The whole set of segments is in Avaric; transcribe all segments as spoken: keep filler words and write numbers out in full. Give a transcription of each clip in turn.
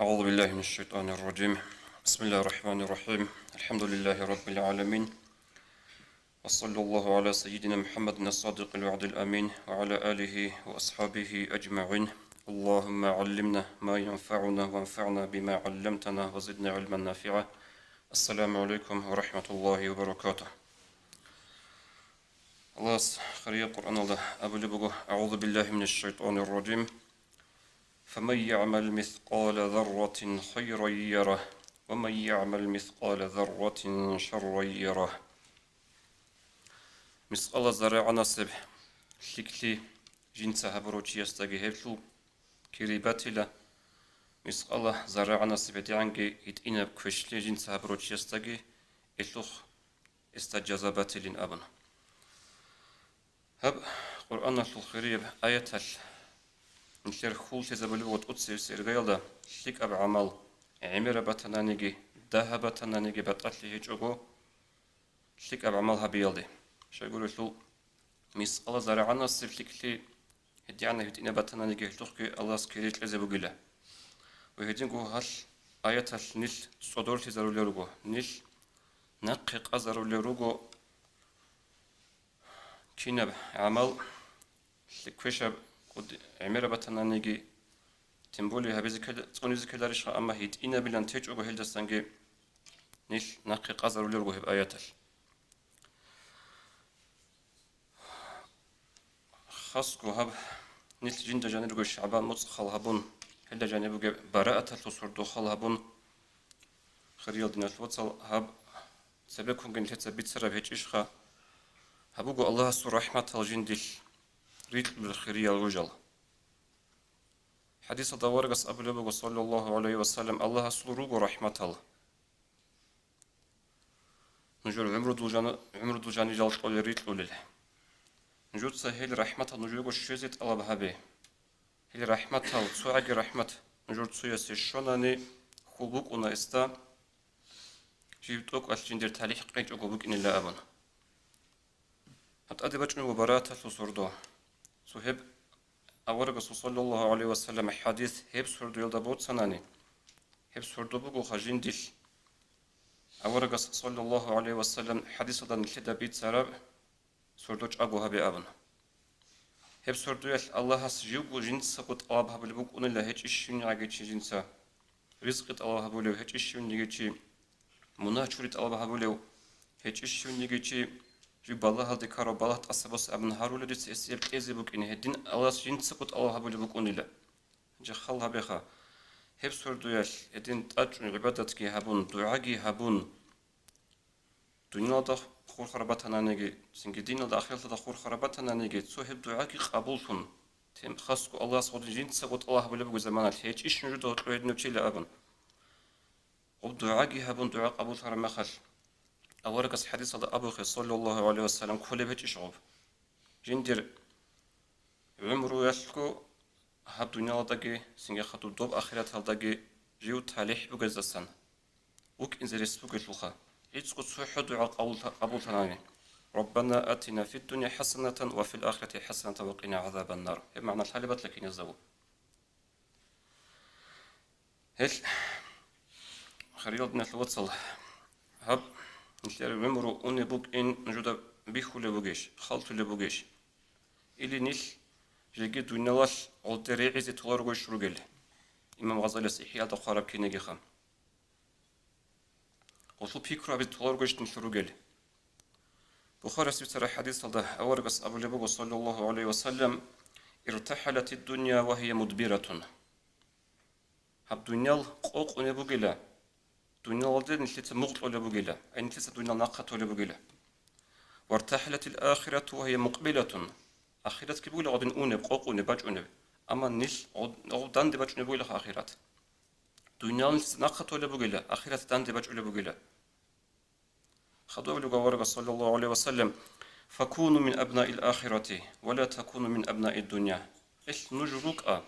أعوذ بالله من الشيطان الرجيم. بسم الله الرحمن الرحيم. الحمد لله رب العالمين. وصلى الله على سيدنا محمد الصادق الوعد الأمين وعلى آله وأصحابه أجمعين. اللهم علمنا ما ينفعنا وانفعنا بما علمتنا وزدنا علما نافعا. السلام عليكم ورحمة الله وبركاته. Аллагьас хирияб Къуръаналда абулеб буго: أعوذ بالله من الشيطان الرجيم. فمن يعمل مثقال ذرة خيرا يره، ومن يعمل مثقال ذرة شرا يره. Мискъала зарагӀанасеб лъикӀлъи жинца гьабурав чиясдаги гьелъул кири батила, мискъала зарагӀанасеб гьедигӀанги гьитӀинаб квешлъи жинца гьабурав чиясдаги гьелъухъ гьесда жаза батилин абуна. Гьаб Къуръаналъул хирияб аяталъ нилъер хьул лъезабулеб буго тӀоцебесеб иргаялда: лъикӀаб гӀамал гӀемераб батананиги, дагьаб батананиги батӀалъи гьечӀого лъикӀаб гӀамал гьабиялде. Щайгурелъул мискъала зарагӀанасеб лъикӀлъи гьедигӀанаб гьитӀинаб батананиги гьелъухъги Аллагьас кири кьезе бугила. Ва гьединго гьалъ аяталъ нилъ цӀодорлъизарулел руго, нилъ нахъе къазарулел руго. Кинаб гӀамал лъикӀ квешаб кӀуд-, гӀемераб батананиги, тем более гьабизе ккел-, цӀунизе ккеларищха, амма гьитӀинабилан течӀого гьелдасанги нилъ нахъе къазарулел руго гьеб аяталъ. Хасго гьаб нилъ жинда жанирго ШагӀбан муцӀ хал гьабун, гьелда жаниб бугеб барааталъул сордо хал гьабун, хириял диналъул вацал, гьаб цебеккунги нилъеца бицараб гьечӀищха? Гьаб буго Аллагьасул рахӀматал жиндилъ рикьулел хириял ружал. ХӀадисалда аварагас абулеб буго, саллаллагьу гӀалайгьи ва саллам: Аллагьасул руго рахӀматал. Нужер гӀумрудул жан-, гӀумрудул жанижал кьолел рикьулел. Нужеца гьел рахӀматал нужего щвезе тӀалаб гьабе. Гьел рахӀматал, цогӀаги рахӀмат нужер цоясе щванани, хьул букӀуна гьесда, жив тӀокӀалъ жиндир талихӀ къинчӀого букӀинилан абун. Гьаб тӀаде бачӀун буго барааталъул сордо. Цо гьеб аварагасул, саллаллагьу гӀалайгьи ва саллам, хӀадис гьеб сордоялда боцанани, гьеб сордо бугоха жиндилъ аварагас, саллаллагьу гӀалайгьи ва саллам, хӀадисалда нилъеда бицараб сордо чӀаго гьабе абун. Гьеб сордоялъ Аллагьас живго жинцаго тӀалаб гьабулеб букӀунила гьечӀищ щивнигӀаги чи жинца. Ризкъи тӀалаб гьабулев гьечӀищ щивниги чи, мунагь чури тӀалаб гьабулев гьечӀищ щивниги чи, жив балагьалде ккарав балагь тӀаса босе абун гьарулев дица гьесие кьезе букӀине, гьедин Аллагьас жинцаго тӀалаб гьабулеб букӀунила. Гьанже хал гьабеха, гьеб сордоялъ гьедин тӀадчӀун гӀибадатги гьабун, дугӀаги гьабун, дуниялалда хурхараб батананиги, цинги диналда ахираталда хурхараб батананиги, цо гьеб дугӀаги къабуллъун, тем хасго Аллагьас гъодин жинцаго тӀалаб гьабулеб буго заманалъ, гьечӀищ нужеда гьоркьов гьединав чила абун. Гъоб дугӀаги гьабун, дугӀа къабуллъараб мехалъ, аварагас хӀадисалда абухъе, саллаллагьу гӀалайгьи ва саллам, кколеб гьечӀищ гъоб. Жиндир гӀумруялъго гьаб дуниялалдаги, цинги хадуб доб ахираталдаги жив талихӀ бугездасан вукӀинзе рес бугелъулха, гӀицӀго цохӀо дугӀа къабул-, къабуллъанани: «Раббана атина фид-дунья хӀасанатан ва фил-ахирати хӀасанатан ва къина гӀазабан-нар». Гьеб магӀна лъалеб батила киназдаго. Гьел, хириял диналъул вацал, гьаб нилъер гӀумру унеб букӀин нужеда бихьулеб бугищ, халтулеб бугищ? Или нилъ жеги дуниялалъ гъолде регӀизе толаргойищ ругел? Имам Гъазалияс ИхӀяалда хъвараб кинигиха. Гъолъул пикру гьабизе толаргойищ нилъ ругел? Бухарияс бицараб хӀадисалда аварагас абулеб буго, саллаллагьу гӀалайгьи ва саллам: «ИртахӀалатид-дунья ва гьия мудбиратун». Гьаб дуниял къокъунеб бугила, дуниялалде нилъеца мугъ кьолеб бугила, ай нилъеца дуниял нахъа толеб бугила. «ВартахӀалатил-ахирату ва гьия мукъбилатун». Ахиратги бугила гъодин унеб, къокъунеб, бачӀунеб. Амма нилъ гъод-, гъоб данде бачӀунеб бугилаха ахират. Дуниял нилъеца нахъа толеб бугила, ахират данде бачӀулеб бугила. Хадуб абулеб буго аварагас, саллаллагьу гӀалайгьи ва саллам: «Факуну мин абнаил ахирати, ва ла такуну мин абнаид-дунья». Ил нуж рукӀа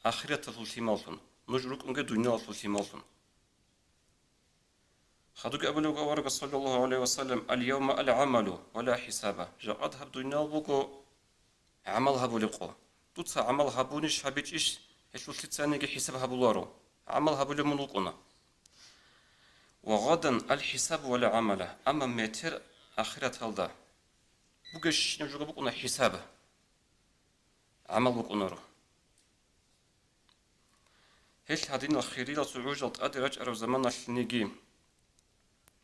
ахираталъул лъималлъун, нуж рукӀунге дуниялалъул лъималлъун. Хадубги абулеб буго аварагас, саллаллагьу гӀалайгьи ва саллам: «Ал-явма ал-гӀамалу ва ла хӀисаба». Жакъад гьаб дуниял буго гӀамал гьабулеб къо. Дуца гӀамал гьабунищ, гьабичӀищ, Гьелъул лъицаниги хӀисаб гьабуларо, гӀамал гьабулеб мун вукӀуна. Ва гъадан аль-хӀисабу ва ла гӀамала, амма метер ахираталда бугебщинаб жо букӀуна хӀисаб, гӀамал букӀунаро. Гьелъ гьадинал хириял гӀужал тӀаде рачӀараб заманалъниги,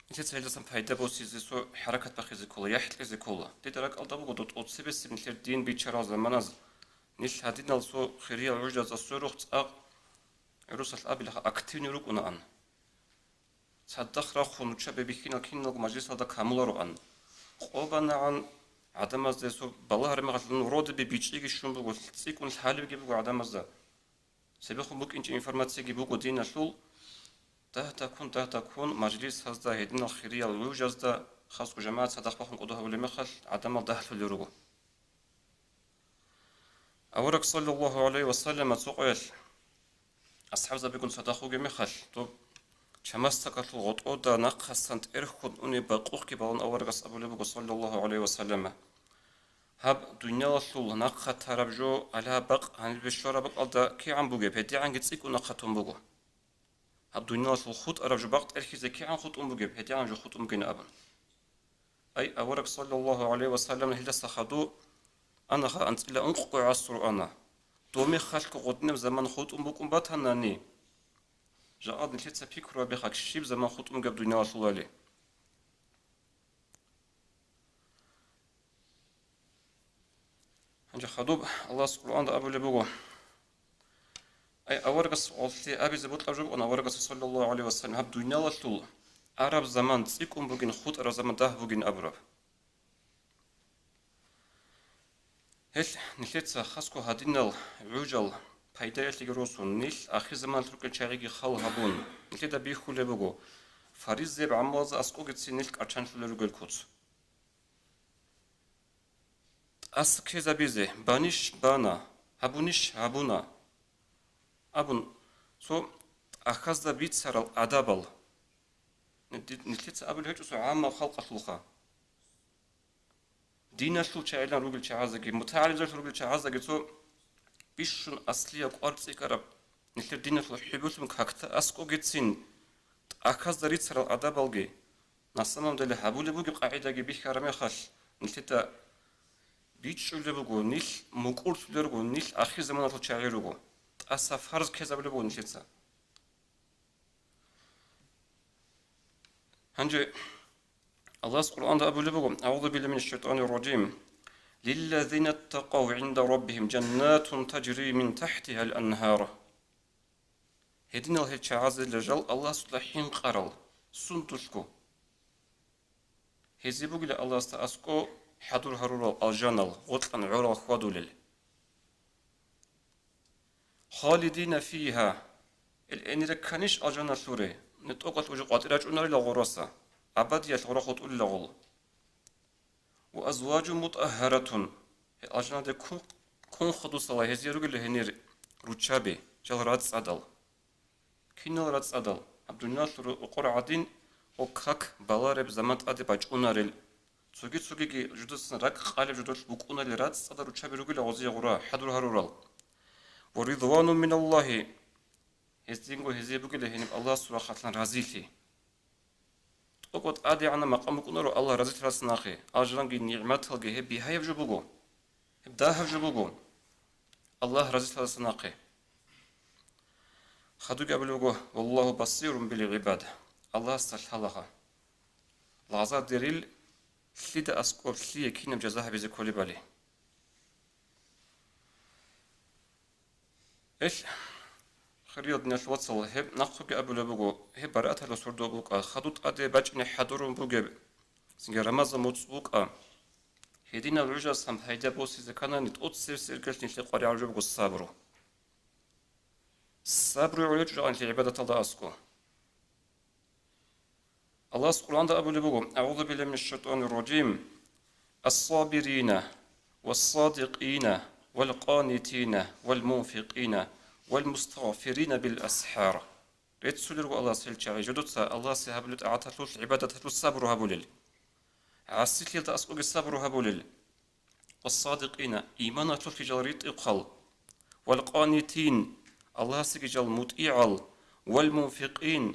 нилъеца гьелдасан пайда босизе, цо хӀаракат бахизе ккола, яхӀ кьезе ккола. Дида ракӀалда буго, доб тӀоцебесеб нилъер дин биччарал заманаз, нилъ гьадинал цо хириял гӀужазда сверухъ цӀакъ гӀурусалъ абилаха активный рукӀунаан. Цадахъ рахун руччаби бихьинал киналго мажлисалда камулароан. КъвабанагӀан гӀадамазда гьесул балагьараб мехалъ, ну, вроде бы бичӀчӀиги щун буго, цӀикӀкӀун лъалебги буго гӀадамазда. Цебехун букӀинчӀеб информациги буго диналъул, дагь-дагьккун, дагь-дагьккун мажлисазда, гьединал хириял гӀужазда, хасго жамагӀат цадахъ бахун кӀодо гьабулеб мехалъ, гӀадамал дагьлъулел руго. Авараг саллаллагьу гӀалайгьи ва саллама цо къоялъ асхӀабзабигун цадахъ вугеб мехалъ, доб чамасдакалъул гъотӀода нахъасан тӀерхьун унеб бакъухъги балун аварагас абулеб буго, саллаллагьу гӀалайгьи ва саллама: «Гьаб дуниялалъул нахъа тараб жо, гьале гьаб бакъ гьанибе щвараб бакӀалда кигӀан бугеб, гьедигӀанги цӀикӀкӀун нахъа тун буго. Гьаб дуниялалъул хутӀараб жо бакъ тӀерхьизе кигӀан хутӀун бугеб, гьедигӀан жо хутӀун бугин», — абун. Ай, авараг саллаллагьу гӀалайгьи ва саллам гьелдаса хадув анаха анцӀила ункъго гӀасру ана. Доб мехалъго гъодинаб заман хутӀун букӀун батанани, жакъа нилъеца пикру гьабеха, щиб заман хутӀун бугеб дуниялалъулали. Гьанже хадуб Аллагьас Къуръанда абулеб буго. Ай, аварагас гъолъие абизе бокьаб жо букӀана, аварагас, саллаллагьу гӀалайгьи ва саллам, гьаб дуниялалъул араб заман цӀикӀкӀун бугин, хутӀараб заман дагь бугин абураб. Гьелъ нилъеца хасго гьадинал гӀужал пайдаялъеги росун, нилъ ахирзаманалъ рукӀел чагӀиги хал гьабун, нилъеда бихьулеб буго, фаризаяб гӀамалазда аскӀогицин нилъ кӀачанлъулел ругел куц. ТӀаса ккезабизе, банищ бана, гьабунищ гьабуна абун, цо тӀахьазда бицарал адабал. Нилъеца абулеб гьечӀо цо гӀаммаб халкъалъулха. Диналъул чагӀилан ругел чагӀаздаги, мутагӀалимзабилъун ругел чагӀаздаги цо бищун аслияб кӀвар цӀикӀкӀараб, нилъер диналъул хӀубулъун какда аскӀогицин тӀахьазда рицарал адабалги, на самом деле гьабулеб бугеб къагӀидаги бихьараб мехалъ, нилъеда бичӀчӀулеб буго, нилъ мукӀурлъулел руго, нилъ ахирзаманалъул чагӀи руго, тӀаса фарз ккезабулеб буго нилъеца. Гьанже Аллагьас Къуръанда абулеб буго: «АгӀузу биллагьи минаш шайтӀанир ражим. Лиллазина ттакъав гӀинда раббигьим жаннатун тажри мин тахӀтигьал ангьар». Гьединал гьел чагӀазул жал Аллагьасда хӀинкъарал, сундулъго. Гьезие бугила Аллагьасда аскӀо хӀадур гьарурал алжанал, гъоркьан гӀорал хьвадулел. Халидина фигьа. Ил гӀенир кканищ алжаналъуре? НитӀокӀалъ уже къватӀир рачӀунарила гъораса, абадиялъ гъора хутӀулила гъол. Ва азважу мутӀагьаратун. Гьел алжаналде ккун, ккун хадусала гьезие ругел гьенир руччаби, жал рацӀцӀадал. Кинал рацӀцӀадал, гьаб дуниялалъул рукъур гӀадин, гьеб как балареб заман тӀаде бачӀунарел. Цоги-цогиги жудасан ракӀ къалеб жо долъ букӀунарел рацӀцӀадал руччаби ругила гъозие гъура, хӀадур гьарурал. Ва ридванун миналлагьи, гьез динго гьезие бугила гьениб Аллагьасул рахъалъан разилъи. ТӀокӀаб тӀадегӀанаб макъам букӀунаро Аллагь разилъарасе нахъе, алжанги нигӀматалги гьеб бигьаяб жо буго, гьеб дагьаб жо буго, Аллагь разилъарасе нахъе. Хадуги абулеб буго: «Валлагьу басирун бил гӀибад», Аллагьасда лъалаго. Лагъзадерил лъида аскӀоб лъие кинаб жаза гьабизе кколебали. Эл, хириял диналъул вацал, гьеб нахъеги абулеб буго, гьеб барааталъул сордо букӀа, хадуб тӀаде бачӀине хӀадурун бугеб, цинги Рамазан муцӀ букӀа. Гьединал гӀужасан пайда босизе кканани, тӀоцебесеб иргалъ нилъее къваригӀараб жо буго сабру. Сабру гӀолеб чӀужугӀанлъи гӀибадаталда аскӀо. Аллагьас Къуръанда абулеб буго: «АгӀузу биллагьи минаш шайтӀанир ражим. Ас-сабирина, вас-садикъина, вал-къанитина, вал-мунфикъина, вал-мустагъфирина бил-асхӀар». Реццулел руго Аллагьас гьел чагӀи, жодоца Аллагьасе гьабулел тӀагӀаталъулъ, гӀибадаталъулъ сабру гьабулел. ГӀасилъиялда аскӀоги сабру гьабулел. Ва садикъина, иманалъулъ жал ритӀухъал, вал къанитин, Аллагьасеги жал мутӀигӀал, вал мунфикъин,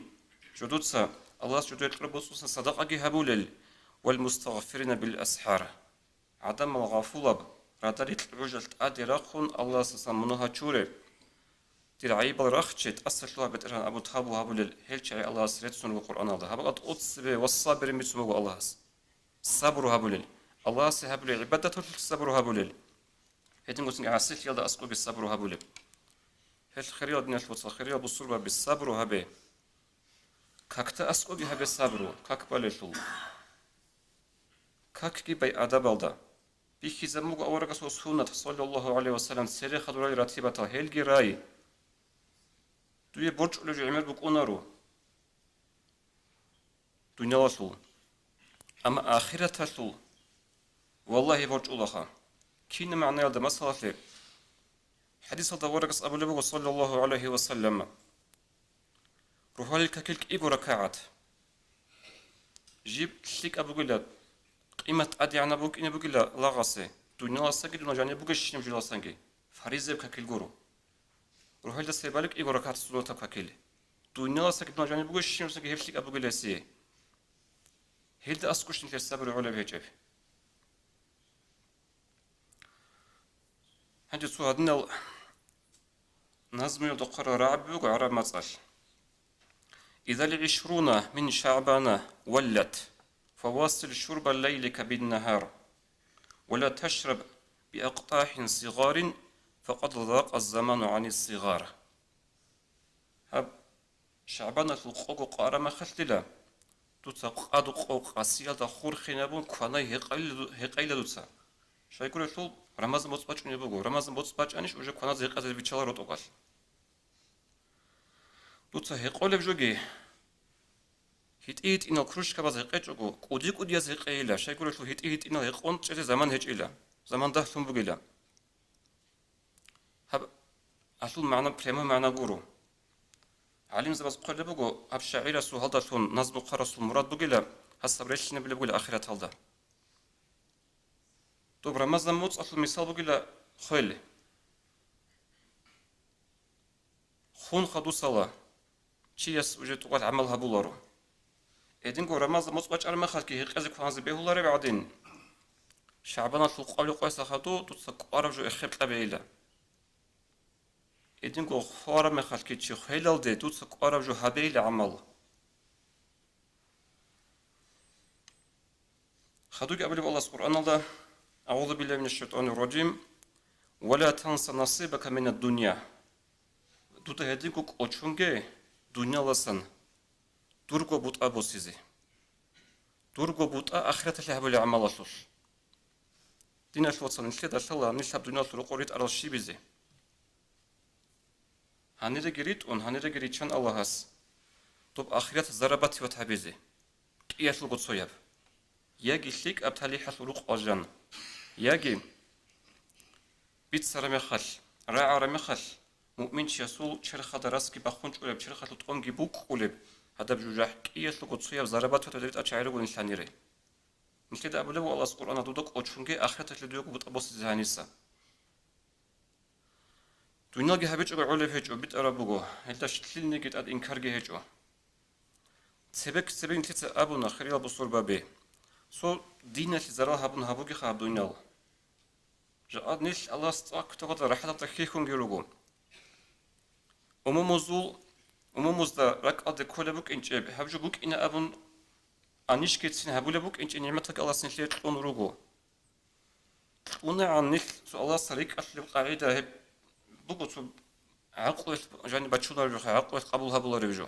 жодуца Аллагьас жодое кьураб боцӀусан садакъаги гьабулел, вал мустагъфирина бил асхӀар, гӀадамал гъафулаб, радали гӀужалъ тӀаде рахъун Аллагьасасан мунагь гьачуре, дир гӀайибал рахче, тӀаса лъугьа БетӀергьан абун тавбу гьабулел, гьел чагӀи Аллагьас реццун руго Къуръаналда. Гьаб тӀоцебе ва сабирин бицун буго Аллагьас. Сабру гьабулел. Аллагьасе гьабулел гӀибадаталъулъ сабру гьабулел. Гьедин гуцин гӀасилъиялда аскӀоги сабру гьабулеб. Гьел хириял диналъул вацал, хириял бусурбаби, сабру гьабе. Какда аскӀоги гьабе сабру, как балелъул. Какги бай адабалда. Бихьизабун буго аварагасул суннат, саллаллагьу гӀалайгьи ва саллам, цере хадурал ратибатал, гьелги рай. Дуе борчӀулеб жо гӀемер букӀунаро. Дуниялалъул. Амма ахираталъул, валлагьи, борчӀулаха. Кин магӀнаялда масалалъе, хӀадисалда аварагас абулеб буго, саллаллагьу гӀалайгьи ва саллам, рухӀалил какил кӀиго ракагӀат. Жиб лъикӀаб бугила, къимат тӀадегӀанаб букӀине бугила лагъасе, дунияласаги дуна жаниб бугещинаб жиласанги, фаризеб какил гуро. РухӀалда сайбали кӀиго ракагӀат суннатаб какил. Дунияласаги дуна жаниб бугещинабсаги гьеб лъикӀаб бугила гьесие. Гьелда аскӀущин нилъер сабру гӀолеб гьечӀеб. Гьанже цо гьадинал назмуялда хъварал рагӀаби буго гӀараб мацӀалъ: «Изал гӀишруна мин шагӀбана валлат, фавассил шурба лайлика биннагьар, ва ла ташраб биакътахӀин сигъарин, факъад закъа заману гӀани сигъар». Гьаб ШагӀбаналъул къого къвараб мехалъ дила, дуца къаду къо къасиялда хурхинабун кванай гьекъейила, гьекъейила дуца. Щайгурелъул Рамазан боцӀ бачӀунеб буго. Рамазан боцӀ бачӀанищ уже кваназе гьекъезе биччаларо тӀокӀалъ. Дуца гьекъолеб жоги, гьитӀи-гьитӀинал кружкабаз гьекъечӀого, кӀуди-кӀудияз гьекъейила, щайгурелъул гьитӀи-гьитӀинал гьекъон чӀезе заман гьечӀила, заман дагьлъун бугила. Гьаб, гьалъул магӀна, прямой магӀна гуро. ГӀалимзабаз хъвалеб буго, гьаб шагӀирасул гьалдалъун назму хъварасул мурад бугила, гьасаб релълъинабилеб бугила ахираталда. Доб Рамазан моцӀалъул мисал бугила хвел. Хун хадусала, чияс уже тӀокӀал гӀамал гьабуларо. Гьединго Рамазан моцӀ бачӀараб мехалъги гьекъезе кваназе бегьулареб гӀадин, ШагӀбаналъул къваликъояса хаду дуца кӀвараб жо эхеб кьабейила. Гьединго хвараб мехалъги чи хвелалде дуца кӀвараб жо гьабейила гӀамал. Хадуги абулеб Аллагьас Къуръаналда: «АгӀузу биллагьи минаш шайтӀанир ражим. Ва ла танса насибака минад дунья». Дуда гьединго кӀочунге дуняласан дурго бутӀа босизе. Дурго бутӀа ахираталъе гьабулел гӀамалалъулъ. Диналъул вацал, нилъеда лъала нилъ гьаб дуниялалъул рокъор ритӀарал щибизе. Гьаниреги ритӀун, гьаниреги риччан Аллагьас доб ахират зарабативат гьабизе, кӀиялъулго цояб. Яги лъикӀаб талихӀалъул рукъ валжан, яги бицара мехалъ, рагӀара мехалъ, муъминчиясул черхалда расги бахунчӀулеб, черхалъул тӀонги букӀулеб гьадаб жужахӀ кӀиялъулго цояб зарабативат гьабизе ритӀа чагӀи руго нилъ гьанире. Нилъеда абулеб Аллагьас Къуръана: «Дуда кӀочунге, ахираталъе дуего бутӀа босизе гьаниса». Дуниялги гьабичӀого гӀолеб гьечӀо, битӀараб буго, гьелда щ-, лъилниги тӀад инкарги гьечӀо. Цебек-цебе нилъеца абуна, хириял бусурбаби, цо диналъе зарал гьабун гьабугеха гьаб дуниял. Жакъа нилъ Аллагьас цӀакъ кутакалда рахӀаталда хьихьунги руго. Умумузул, умумузда ракӀалде кколеб букӀинчӀеб, гьаб жо букӀина абун, анищгицин гьабулеб букӀинчӀеб нигӀматалги Аллагьас нилъее кьун руго. КьунегӀан нилъ цо Аллагьасда рикӀкӀалъулеб къагӀида гьеб буго, цо гӀакълуялъ жаниб бачунареб жо, гӀакълуялъ къабул гьабулареб жо.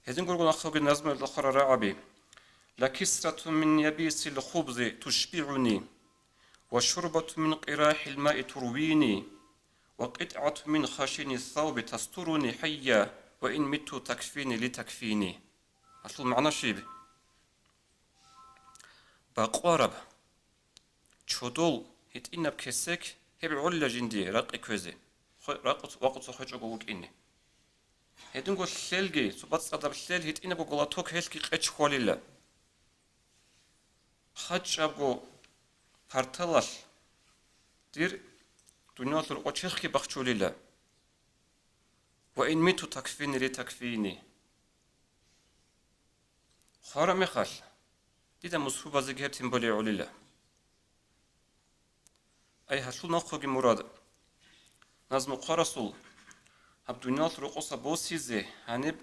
Гьединго нахъеги назмуялда хъварал рагӀаби: «Ла кисратун мин ябисил хубзи тушбигӀуни, ва шурбатун мин къирахӀил маи турвини, ва къитӀгӀатун мин хашини савби тастуруни хӀайя, ва ин митту такфини ли такфини». Гьалъул магӀна щиб? Бакъвараб, чодол, гьитӀинаб кесек гьеб гӀолила жиндие ракъи кквезе, хъе-, ракъуц-, вакъуца хвечӀого вукӀине. Гьединго лъелги, цо бацӀцӀадаб лъел, гьитӀинабго глоток гьелъги къеч хьвалила. ХъачӀабго парталалъ дир дуниялалъул рокъоб черхги бахчулила. Ва ин миту такфини ли такфини. Хвараб мехалъ, дида мусрубазеги гьеб тем более гӀолила. Ай, гьалъул нахъеги мурад, назму хъварасул, гьаб дуниялалъул рокъоса босизе гьаниб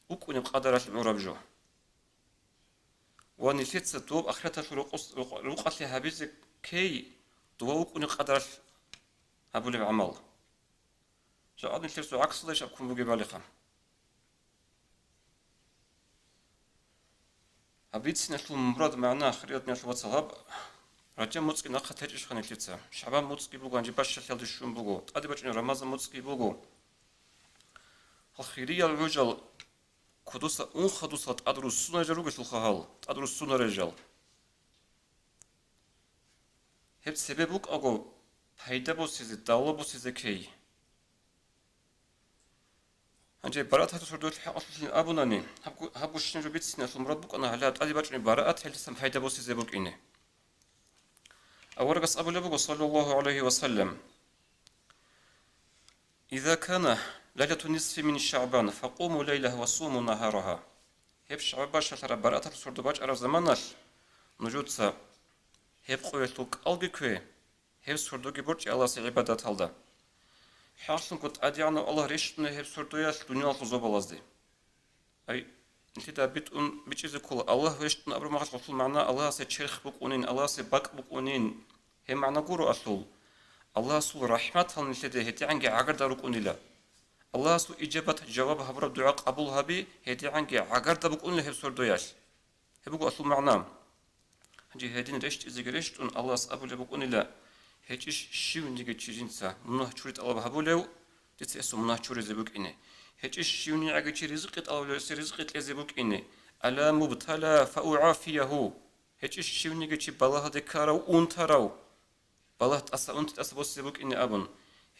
вукӀунеб къадаралъ гӀураб жо. Ва нилъеца доб ахираталъул рокъос-, рокъ-, рукъалъе гьабизе ккей, дова вукӀунеб къадаралъ гьабулеб гӀамал. Жакъа нилъер цо гӀаксалда иш абккун бугебалиха. Гьаб бициналъул мурад-магӀна, хириял диналъул вацал, гьаб Ражаб муцӀги нахъа течӀищха нилъеца? ШагӀбан муцӀги буго, гьанже бащалъалде щун буго, тӀаде бачӀунеб Рамазан муцӀги буго. Гьал хириял гӀужал кодоса унхадусал тӀад руссунарел ругелъулха гьал, тӀад руссунарел жал. Гьеб цебе букӀаго, пайда босизе, давла босизе ккей. Гьанже барааталъул сордоялъул хӀакъалъулъин абунани, гьаб-, гьаб гущин жо бициналъул мурад букӀана, гьале тӀаде бачӀунеб бараат гьелдасан пайда босизе букӀине. Аварагас абулеб буго, саллаллагьу гӀалайгьи ва саллам: «Иза кана лайлату нисфи мин шагӀбан, факъуму лайлагьа ва суму нагьарагьа». Гьеб шагӀбан бащалъараб барааталъул сордо бачӀараб заманалъ нужеца гьеб къоялъул кӀалги ккве, гьеб сордоги борчӀе Аллагьасе гӀибадаталда. ХӀакълъунго ТӀадегӀанав Аллагь рещтӀуна гьеб сордоялъ дуниялалъул зобалазде. Ай, нилъеда битӀун бичӀчӀизе ккола, Аллагь рещтӀун абураб мехалъ гьелъул магӀна Аллагьасе черх букӀунин, Аллагьасе бакӀ букӀунин. Гьеб магӀна гуроалъул, Аллагьасул рахӀматал нилъеде гьедигӀанги гӀагарда рукӀунила. Аллагьасул ижабат-жаваб гьабураб дугӀа къабул гьаби гьедигӀанги гӀагарда букӀунила гьеб сордоялъ. Гьеб буго алъул магӀна. Гьанже гьедин рещтӀизеги рещтӀун, Аллагьас абулеб букӀунила: «ГьечӀищ щивниги чи жинца мунагь чури тӀалаб гьабулев, дица гьесул мунагь чуризе букӀине. ГьечӀищ щивнигӀаги чи ризкъи тӀалабулев, гьесие ризкъи кьезе букӀине. Ала мубтала фаугӀафиягьу. ГьечӀищ щивниги чи балагьалде ккарав, унтарав, балагь тӀаса унти тӀаса босизе букӀине», – абун.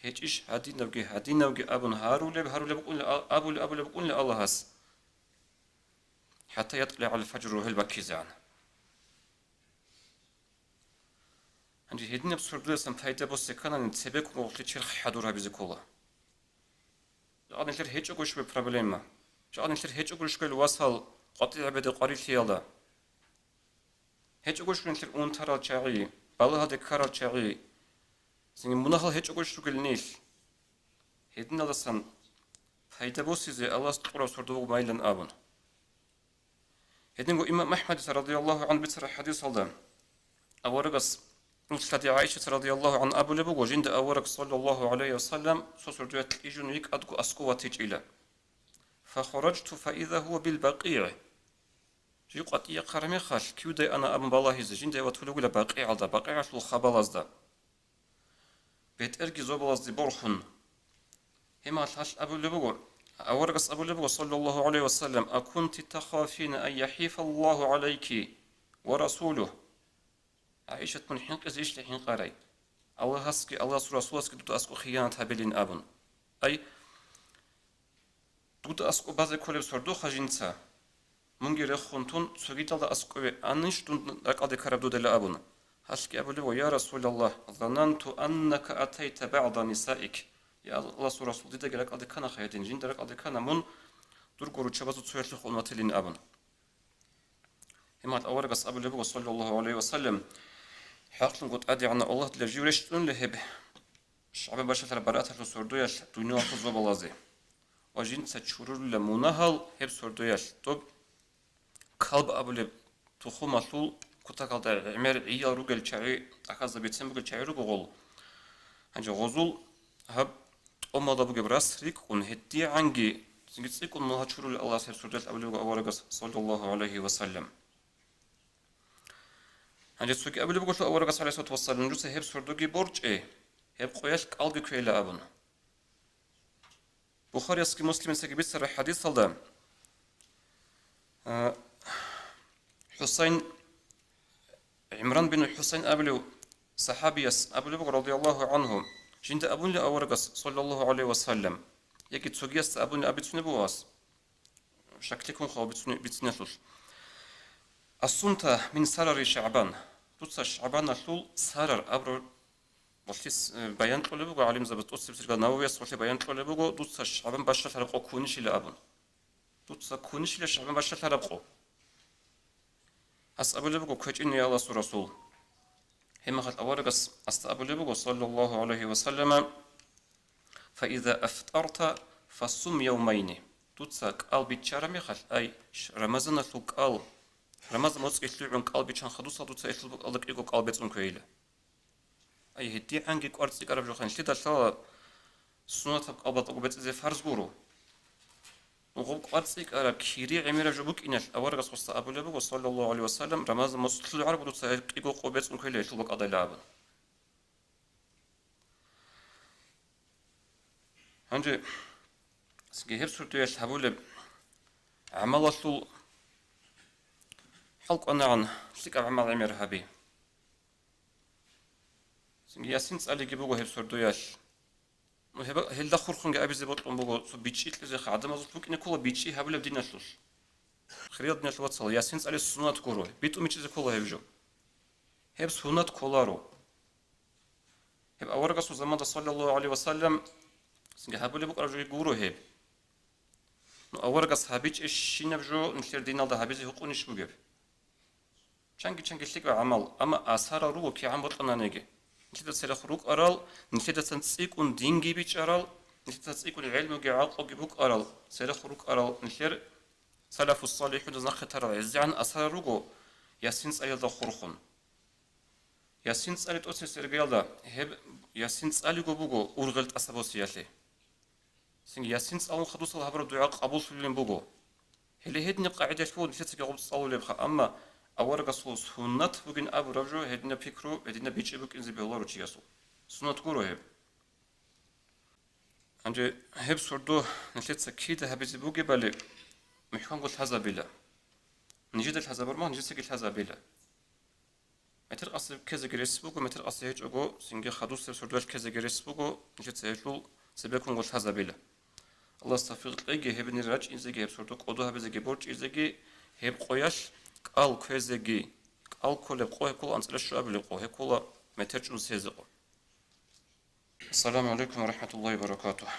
ГьечӀищ гьадинабги, гьадинабги абун гьарулеб, гьарулеб букӀунила, абулеб, абулеб букӀунила Аллагьас. «ХӀатта ятӀлигӀал фажру», гьел баккизегӀан. Гьанже гьединаб сордоясан пайда босе кканани, цебеккун гъорлъе черх хӀадур гьабизе ккола. Жакъа нилъер гьечӀогурищ гьеб проблема? Жакъа нилъер гьечӀогурищ гьел васал къватӀир гӀебеде къварилъиялда? ГьечӀогурищ нилъер унтарал чагӀи, балагьалде ккарал чагӀи, цинги мунагьал гьечӀогурищ ругел нилъ? Гьединалдасан пайда босизе Аллагьас кьураб сордо буго байилан абун. Гьединго имам АхӀмадица радияллагьу гӀангьу бицараб хӀадисалда аварагас, нилъеда ГӀайшаца радияллагьу гӀангьа абулеб буго, жинда авараг, саллаллагьу гӀалайгьи ва саллам, цо сордоялъ кьижун йикӀадго аскӀов ватичӀила. «Фахараджту фаиза гьува бил-БакъигӀ». Жив къватӀие хъараб мехалъ, кивдай ана абун балагьизе, жинда ватулев вугила БакъигӀалда, БакъигӀалъул хабалазда. БетӀерги зобалазде борхун. Гьеб мехалъ абулеб буго, аварагас абулеб буго, саллаллагьу гӀалайгьи ва саллам: «Акунти тахафина ан яхӀифаллагьу гӀалайки ва расулугь?» ГӀайшат, мун хӀинкъизе ишли хӀинкъарай? Аллагьасги, Аллагьасул Расуласги дуда аскӀов хиянат гьабилин абун. Ай, дуда аскӀов базе кколеб сордоха жинца, мунги рехун тун, цогидалда аскӀове анищ дун ракӀалде ккараб дудила абун. Гьалъги абулеб: «Я Расулаллагь, зананту аннака атайта багӀда нисаик». Я Аллагьасул Расул, дидаги ракӀалде кканаха гьедин, жинда ракӀалде ккана мун дурго руччабазул цоялъухъ ун ватилин абун. Гьеб мехалъ аварагас абулеб буго, саллаллагьу гӀалайгьи ва саллам: «ХӀакълъунго ТӀадегӀанав Аллагь, дила жив рещтӀунила гьеб шагӀбан бащалъараб барааталъул сордоялъ дуниялалъул зобалазе. Ва жинца чурулила мунагьал гьеб сордоялъ, доб калб абулеб тухумалъул кутакалда гӀемер гӀиял ругел чагӀи, тӀахьазда бицен бугел чагӀи руго гъол. Гьанже гъозул гьаб тӀомалда бугеб рас рикӀкӀун, гьедигӀанги цинги цӀикӀкӀун мунагьал чурулел Аллагьас гьеб сордоялъ», абулеб буго аварагас, саллаллагьу гӀалайгьи ва саллам. Гьанже цоги абулеб буго аварагас, гӀалайгьиссалату вассалам: «Нужеца гьеб сордоги борчӀе, гьеб къоялъ кӀалги кквейила», абун. Бухариясги Муслимицаги бицараб хӀадисалда, а, ХӀусайн, ГӀимран бин ХӀусайн абулев сахӀабияс абулеб буго, радияллагьу гӀангьу, жинда абунила аварагас, саллаллагьу гӀалайгьи ва саллам, яги цогиясда абуни абицунеб буго ас, шаклъи ккун хъула бицуни-, бициналъулъ: «Асумта мин сарари ШагӀбан», дуца ШагӀбаналъул сарар абураб Гъолъис, э, баян кьолеб буго, гӀалимзабаз тӀоцебсергал Нававияс гъолъе баян кьолеб буго, дуца ШагӀбан бащалъараб къо ккунищила абун. Дуца ккунищила ШагӀбан бащалъараб къо. Гьас абулеб буго, квечӀин, я Аллагьасул Расул. Гьеб мехалъ аварагас асда абулеб буго, саллаллагьу гӀалайгьи ва саллама, «Фаиза афтарта, фасум явмайни». Дуца кӀал биччараб мехалъ, ай, ш-, Рамазаналъул кӀал, Рамазан моцӀги лъугӀун кӀал биччан хадусал дуца гьелъул бакӀалда кӀиго кӀал бецӀун кквейила. Ай, гьедигӀанги кӀвар цӀикӀкӀараб жо, нилъеда лъала суннатаб кӀал батӀаго бецӀизе фарз гуро. Гъоб кӀвар цӀикӀкӀараб кири гӀемераб жо букӀиналъ аварагас гъосда абулеб буго, саллаллагьу гӀалайгьи ва саллам, Рамазан моцӀ лъугӀарабго дуца гьеб кӀиго къо бецӀун кквейила гьелъул бакӀалдайила абун. Гьанже цинги гьеб сордоялъ гьабулеб гӀамалалъул хӀалкӀванагӀан лъикӀаб гӀамал гӀемер гьаби. Цинги ясин цӀалиги буго гьеб сордоялъ. Ну, гьеб-, гьелда хурхунги абизе бокьун буго, цо бичӀчӀи кьезе гӀадамазулъ букӀине ккола бичӀчӀи гьабулеб диналъулъ. Хириял диналъул вацал, ясин цӀали суннат гуро, битӀун бичӀчӀизе ккола гьеб жо. Гьеб суннат кколаро. Гьеб аварагасул заманда, саллаллагьу гӀалайгьи ва саллам, цинги гьабулеб букӀараб жоги гуро гьеб. Ну, аварагас гьабичӀебщинаб жо нилъер диналда гьабизе гьукъунищ бугеб? Чанги-чанги лъикӀаб гӀамал, амма асарал руго кигӀан бокьананиги. Нилъеда церехъ рукӀарал, нилъедасан цӀикӀкӀун динги бичӀчӀарал, нилъедасан цӀикӀкӀун гӀелмуги гӀакълуги букӀарал, церехъ рукӀарал нилъер салафус-салихӀуназ нахъе тарал гӀезегӀан асарал руго ясин цӀалиялда хурхун. Ясин цӀали тӀоцебесеб иргаялда, гьеб ясин цӀалиго буго ургъел тӀаса босиялъе. Цинги ясин цӀалун хадусал гьабураб дугӀа къабуллъулилан буго. Гьеле гьединаб къагӀидалъ буго нилъецаги гъоб цӀалулебха, амма аварагасул суннат бугин абураб жо гьединаб пикру, гьединаб бичӀчӀи букӀинзе бегьуларо чиясул. Суннат гуро гьеб. Гьанже гьеб сордо нилъеца кида гьабизе бугебали мухӀканго лъазабила. Нижеда лъазабураб мехалъ нижецаги лъазабила. Метер къаси ккезеги рес буго, метер къаси гьечӀого, цинги хадусеб сордоялъ ккезеги рес буго, нилъеца гьелъул цебеккунго лъазабила. Аллагьас тавфикъ кьеги, гьеб нир рачӀинзеги, гьеб сордо кӀодо гьабизеги борчӀизеги, гьеб къоялъ кӀал кквезеги, кӀал кколеб къо гьеб ккола анцӀила щуабилеб къо, гьеб ккола метер чӀун цезе къо. Ассаламу гӀалайкум ва рахӀматуллагьи ва баракатугь.